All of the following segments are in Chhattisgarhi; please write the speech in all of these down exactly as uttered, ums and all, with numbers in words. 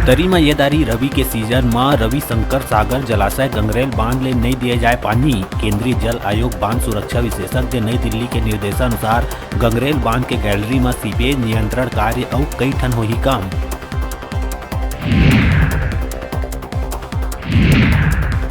तरी म ये दारी रवि के सीजन म रविशंकर सागर जलाशय गंगरेल बांध ले नइ दिए जाए पानी। केंद्रीय जल आयोग बांध सुरक्षा विशेषज्ञ नई दिल्ली के निर्देशानुसार गंगरेल बांध के गैलरी म सीपेज नियंत्रण कार्य अउ कई ठन होही काम।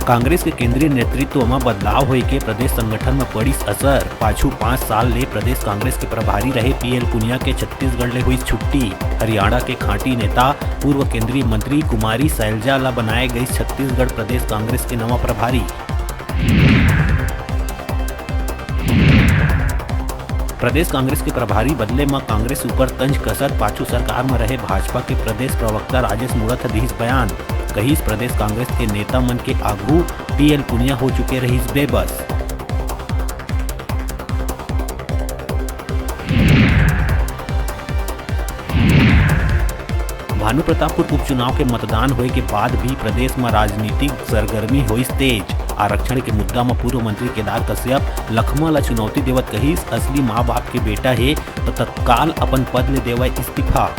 कांग्रेस के केंद्रीय नेतृत्व म बदलाव होए के प्रदेश संगठन म पड़िस असर। पाछू पांच साल ले प्रदेश कांग्रेस के प्रभारी रहे पीएल पुनिया के छत्तीसगढ़ ले हुई छुट्टी। हरियाणा के खांटी नेता पूर्व केंद्रीय मंत्री कुमारी सैलजा ला बनाए गई छत्तीसगढ़ प्रदेश कांग्रेस के नवा प्रभारी। प्रदेश कांग्रेस के प्रभारी बदले म कांग्रेस ऊपर तंज कसत पाछू सरकार म रहे भाजपा के प्रदेश प्रवक्ता राजेश मूणत ह दिहिस बयान। कहिस, प्रदेश कांग्रेस के नेता मन के आगू पीएल पुनिया हो चुके रहिस बेबस। भानुप्रतापपुर उपचुनाव के मतदान होए के बाद भी प्रदेश म राजनीतिक सरगर्मी होइस तेज। आरक्षण के मुद्दा म पूर्व मंत्री केदार कश्यप लखमा ल चुनौती देवत कहिस, असली मां बाप के बेटा हे त तत्काल अपन पद ले देवय इस्तीफा।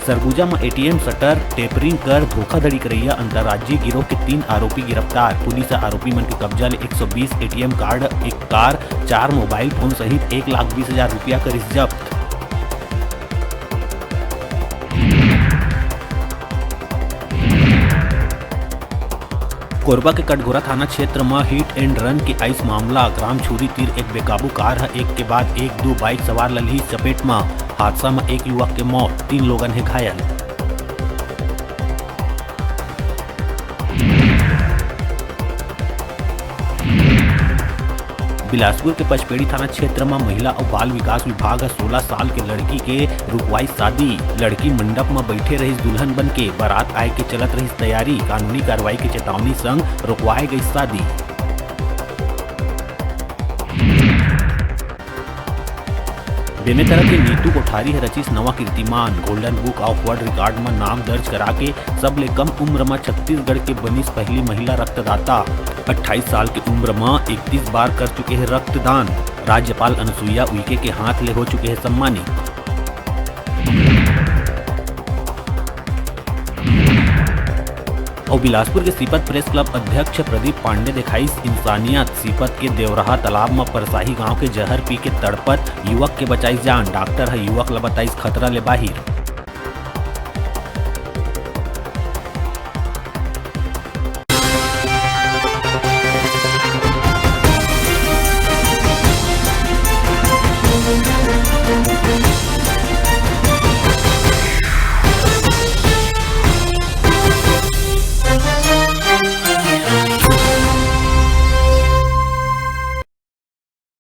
सरगुजा म एटीएम शटर टेपरिंग कर धोखाधड़ी करइया अंतर्राज्यीय गिरोह के तीन आरोपी गिरफ्तार। पुलिस ह आरोपी मन के कब्जा ले एक सौ बीस एटीएम कार्ड, एक कार, चार मोबाइल फोन सहित एक लाख बीस हजार रुपया करिस जब्त। कोरबा के कटघोरा थाना क्षेत्र म hit and run के आइस मामला। ग्राम छुरी तीर एक बेकाबू कार ह एक के बाद एक दू बाइक सवार ल लिहिस चपेट म। हादसा म एक युवक के मौत, तीन लोगन हे घायल। बिलासपुर के पचपेड़ी थाना क्षेत्र म महिला अउ बाल विकास विभाग ह सोलह साल के लड़की के रुकवाइस शादी। लड़की मंडप म बइठे रहिस दुल्हन बन के, बारात आए के चलत रहिस तैयारी। कानूनी कार्रवाई के चेतावनी संग रुकवाए गइस शादी। बेमेतरा के नीतू कोठारी ह रचिस नवा कीर्तिमान। Golden Book of World Record म नाम दर्ज करा के सबले कम उम्र म छत्तीसगढ़ के बनिस पहली महिला रक्तदाता। अट्ठाईस साल के उम्र म इकतीस बार कर चुके हे रक्तदान। राज्यपाल अनुसुईया उइके के हाथ ले हो चुके हे सम्मानित। अउ बिलासपुर के सीपत प्रेस क्लब अध्यक्ष प्रदीप पांडे देखाइस इंसानियत। सीपत के देवरहा तालाब म परसाही गांव के जहर पी के तड़पत युवक के बचाइस जान। डॉक्टर ह युवक ल बताइस खतरा ले बाहिर।